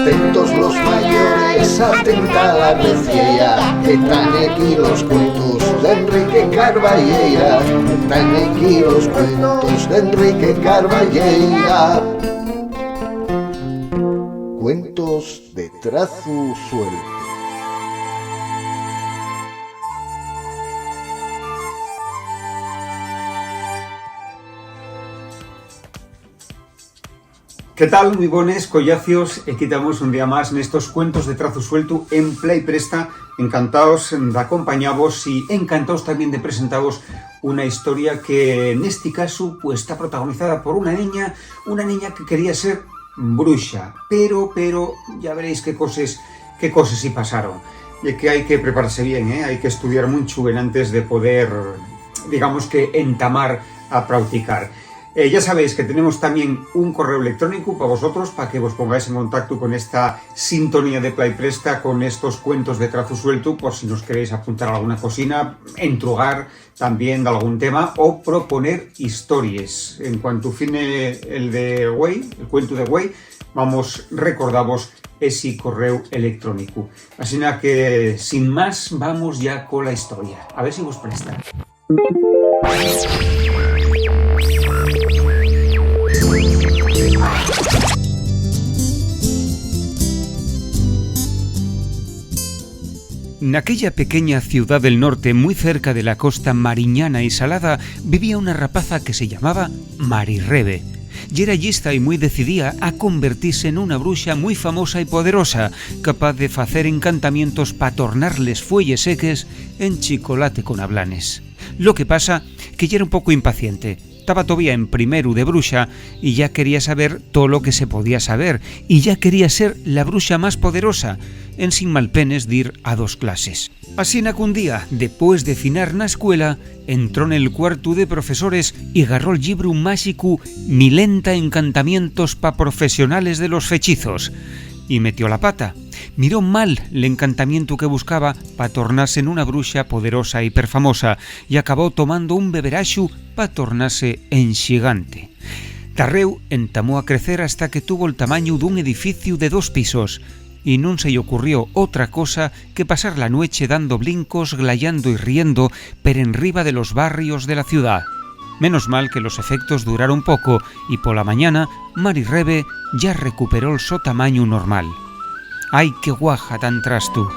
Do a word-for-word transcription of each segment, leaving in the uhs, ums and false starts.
Atentos los mayores, atenta la reciera, que tán aquí los cuentos d'Enrique Carballeira, que tán aquí los cuentos d'Enrique Carballeira. Cuentos de trazu sueltu. ¿Qué tal? Mui bones, collacios. Equí tamos un día más nestos cuentos de trazu sueltu en Play Presta. Encantaos d'acompañavos y encantaos tamién de presentavos una historia que nesti casu, pues, ta protagonizada por una neña, una neña que quería ser bruxa, pero, pero, ya veréis qué coses, qué coses y pasaron. Y que hai que preparase bien, ¿eh? Hai que estudiar munchu enantes de poder, digamos, que entamar a prauticar. Eh, ya sabéis que tenemos tamién un correu electrónicu pa vosotros, pa que vos pongáis en contactu con esta sintonía de Play Presta, con estos cuentos de trazu sueltu, por si nos queréis apuntar alguna cosina, entrugar tamién d'algún tema o proponer histories. En cuantu fine el de güei, el cuentu de güei, vamos recordavos esi correu electrónicu. Asina que, sin más, vamos ya cola historia. A ver si vos presta. Naquella pequeña ciudá del norte, mui cerca de la costa mariñana y salada, vivía una rapaza que se llamaba Mari Rebe. Yera llista y mui decidía a convertise nuna bruxa mui famosa y poderosa, capaz de facer encantamientos pa tornar les fueyes seques en chicolate con ablanes. Lo que pasa que yera un poco impaciente. Taba tovía en primeru de bruxa y ya quería saber tolo que se podía saber, y ya quería ser la bruxa más poderosa, ensin malpenes d'ir a dos clases. Asina qu'un día, depués de finar na escuela, entró nel cuartu de profesores y garró'l llibru máxicu Milenta encantamientos pa profesionales de los fechizos, y metió la pata. Miró mal l'encantamientu que buscaba pa tornase nuna bruxa poderosa y perfamosa, y acabó tomando un beberaxu pa tornase en xigante. Darréu entamó a crecer hasta que tuvo'l tamañu d'un edificiu de dos pisos, y nun se-y ocurrió otra cosa que pasar la nueche dando blincos, glayando y riendo per enriba de los barrios de la ciudá. Menos mal que los efectos duraron poco, y pola mañana Mari Rebe ya recuperó'l so tamañu normal. ¡Ai, qué guaja tan trastu!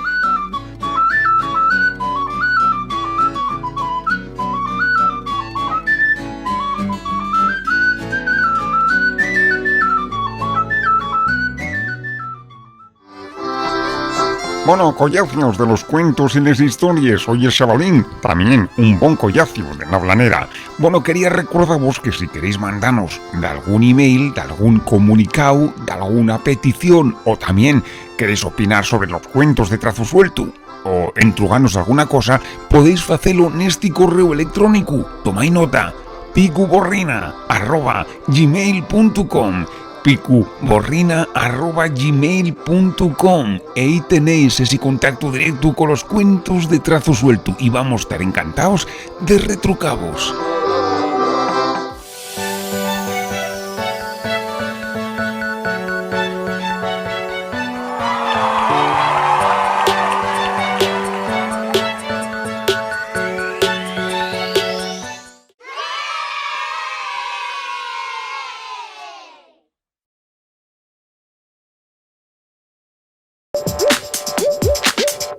Bono, collacios de los cuentos y les histories, oye, xabalín, tamién un bon collaciu de n'Ablanera. Bono, quería recordavos que si queréis mandanos d'algún email, d'algún comunicáu, d'alguna petición, o tamién queréis opinar sobre los cuentos de trazu sueltu, o entruganos alguna cosa, podéis facelo nesti correu electrónicu. Tomái nota: picuborrina arroba gmail punto com, picuborrina arroba gmail punto com. Ehí tenéis esi contactu directu colos cuentos de trazu sueltu y vamos tar encantaos de retrucavos.